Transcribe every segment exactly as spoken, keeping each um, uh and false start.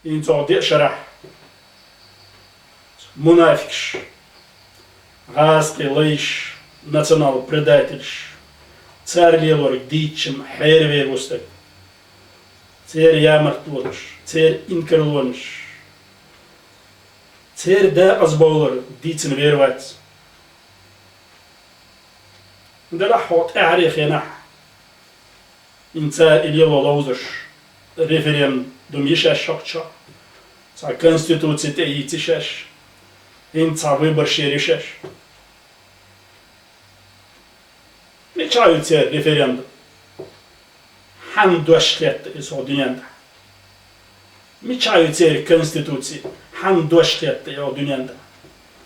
ХӀинца оха деа шарахь мунафикъаш, гӀазкхий лайш, национал-предательш, цар лелорг дийцча хьеравер ву стаг. Церан ямартлонаш, церан инкарлонаш, церан декъаза бовлар дийцина вер вац. Делахь хьо тӀаьхьарчу хенахь, хӀинца и лело ловзуш, референдум йиш яц хӀокху чохь, цхьа конституци тӀе йийца йиш яц, хӀинца цхьа выбораш яр йиш яц. Мичахь ю церан референдум? Хьанна дош хетта иза хӀокху дуьнен тӀехь? Мичахь ю церан конституци? Хьанна дош хетта иза хӀокху дуьнен тӀехь?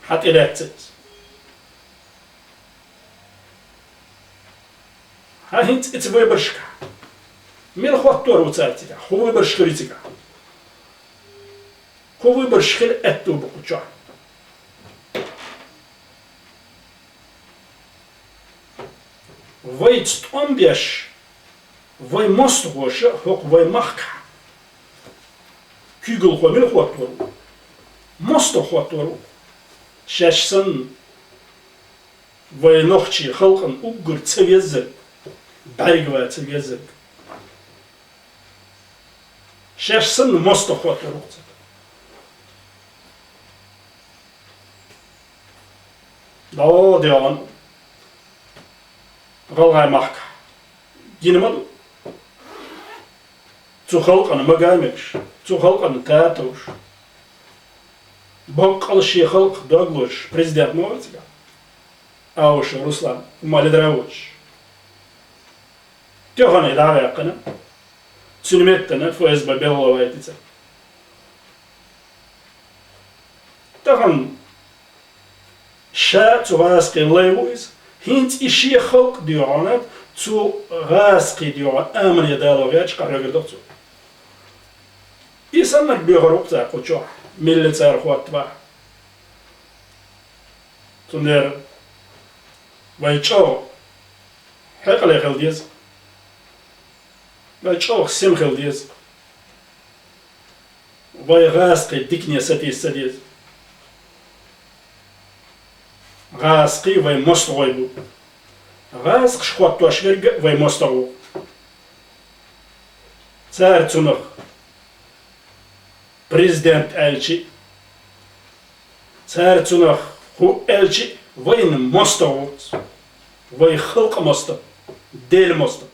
Хьан тӀелаьцна иза? Хьан хӀинца и ца выборшка? Мила хӀоттор ву цара цигахь? ХӀун выборш хир ю цигахь? ХӀун выборш хир аьтту бу кху чохь? Вайца тӀом беш, вай мостагӀоша хӀокху вай махкахь куьйгалхо мила хӀоттор ву? МостагӀа хӀоттор ву. Шаьш санна, вай нохчий халкъана уггар ца веззарг, бӀаьрга ван ца веззарг. Шаьш санна мостагӀа хӀоттор ву цигахь. ДӀо а доьгӀна, гӀалгӀай махкахь гина ма ду. Цу халкъана мага а мегаш, цу халкъана тата а товш, боккъал шен халкъах дог лозуш президент ма вара цигахь, Аушев Руслан, хӀумма ледара а воцуш. Тахана и дӀа а ваьккхина, цуьнан меттана ФСБ белхало вайтина цара. Тахана ша цу гӀазкхийн лай ву иза, хӀинца и шен халкъ доьгӀна, цу гӀазкхийн доьгӀна амале дало гӀерташ къахьоьгур ду-кх цо. И саннарг боьхур ву-кх цара кху чохь, милла цара хӀоттавахь. Цундела вай чӀогӀа хьекъале хила деза, вай чӀогӀа сема хила деза. Вай гӀазкхий дикане сатийса ца деза. ГӀазкхий вай мостагӀой бу. ГӀазкхаша хӀоттош верг а вай мостагӀа ву. Цара цунах президент аьлча а, цара цунах хӀун аьлча а, вайна мостагӀа ву-кх, вай халкъан мостагӀа, Делан мостагӀа.